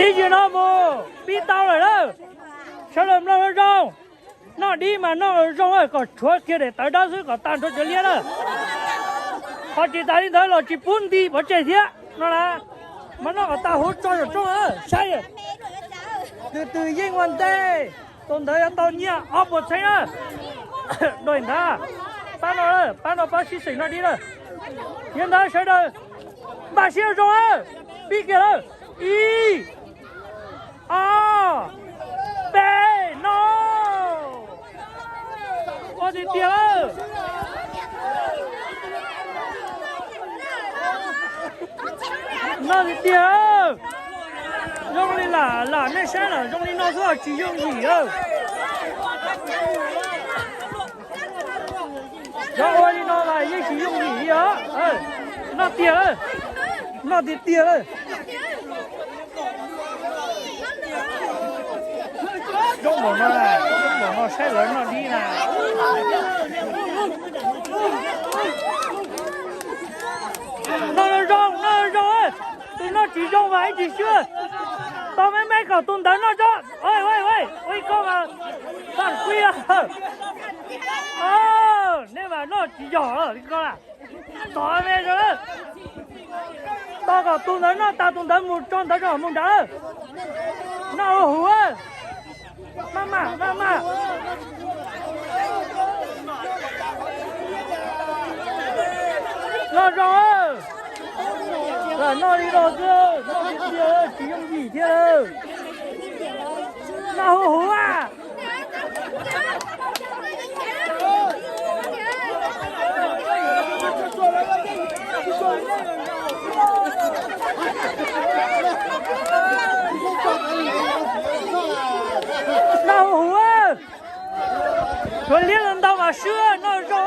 Ib yam no mus pib tau lawm na. Sawv daws mloog zoo zoo. Noj dib mas noj zoo kom tshuav kiag daim tawv dawb xwb kom tag nrho cov liab na. Ho tsis tas li ntawd los tsis pub nti pov tseg thiab no na. Mas noj kom tag huv tso yam rooj saib. Tus twg yeej ua ntej, tus ntawd yuav tau nyiaj ob puas txheeb na. Dua ntawd, pab no, pab no pab sib xeem noj dib na. Yog ntawd sawv daws npaj siab zoo, pib kiag lawm. Ib, ob, peb, no. Ua tiag tiag lawm. Noj tiag tiag. Zoo li lam lam nej saib lawm, zoo li no xwb tsis yooj yim. Cov ua li no mas yeej tsis yooj yim li os. Noj tiag lawm, noj tiag tiag lawm. Zoo npaum no, zoo npaum no saib lawv noj dib na. Noj zoo, noj zoo, tus noj tsis zoo mas ib tsis xyuab. Tau me me kom tus ntawd noj tso. Ua ib koj mas, paj kuib. Nej mas noj tsis yog li koj. Tom me, tau kom tus ntawd noj tas tus ntawd mus tso ntawd tso mus nrad. Noj huv huv. Maj mam maj mam. Noj zoo. Lam noj li no xwb, noj tiag tiag tsis yooj yim thiab. Noj huv huv a. Noj huv huv. Tshuav liab los ntau mas swb, noj zoo.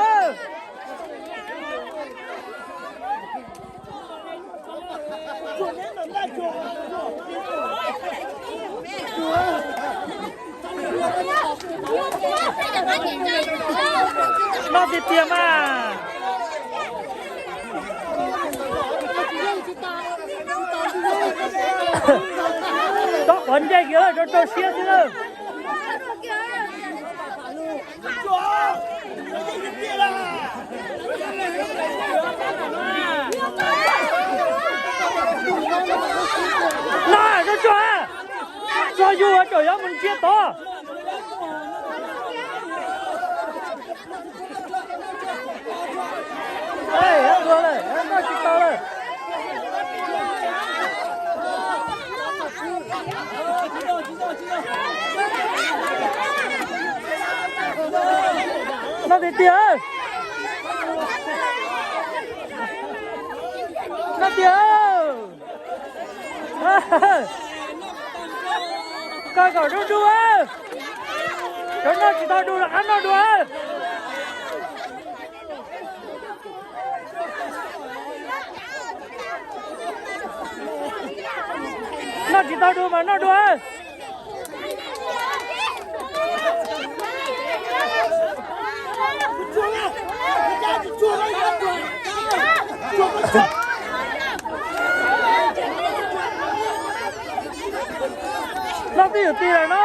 Noj tiag tiag mas. Tsob qhov ntsej kiag, rau rau siab xwb lawm. No, tsuag tsuag, tsuag yug tseem yuav mus ntsiab tod. Noj tsis tau lawm. Noj tiag tiag. Noj tiag. Koj kom dub dub. Cov noj tsis tau dub los rov noj dua. Noj tsis tau dub mas noj dua. Noj twb yog ti lawm no.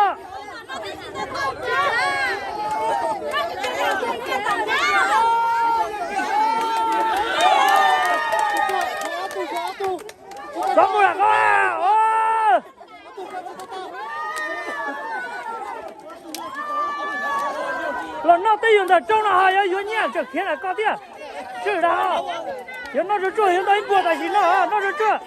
Txhob mus lam koj. Los noj twj ywm ntawm rooj no ho yuav yuav nyiaj tseem khiav lam koj thiab. Tswj dag, yuav noj tsuag tsuag yuav ntau ib puas tam sim no, noj tsuag tsuag.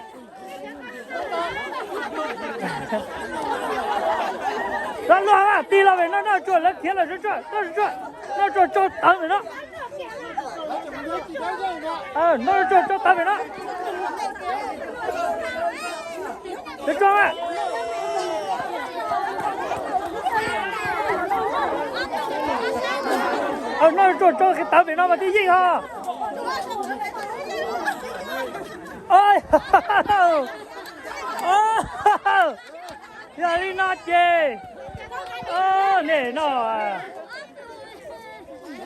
Luag luag tig los pem no, noj tsuag lawv khiav lawm, noj tsuag, noj tsuag tsau tawv pem no. Noj tsuag tsau tawv pem no. Tsuag tsuag, noj tsuag tsau tawv pem no mas thiaj yeej ho. Yog li no ces, nej no,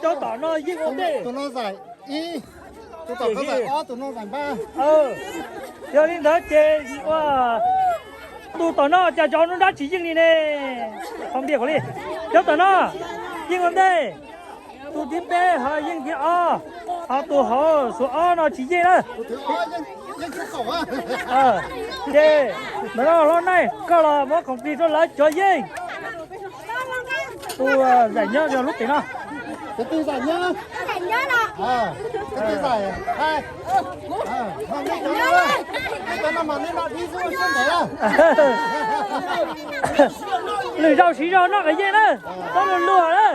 cov tom no yeej ua ntej. Tus no zais ib, tus tom qab zais ob, tus no zais npab. Yog li ntawd ces ua Tus tom no cas cov nruab nrab tsis yeej li ne? Qhov npias kom li, cov tom no yeej ua ntej, tus thib peb ho yeej thib ob, ho tus hauv xuas ob no tsis yeej na. Ces ntawm no hlob Naij koj los muab khoom plig rau lawv cov yeej. Tus zaim nyob yog lub pem no. Lwm zaus siv zog noj kom yeej na, txhob luag luag na.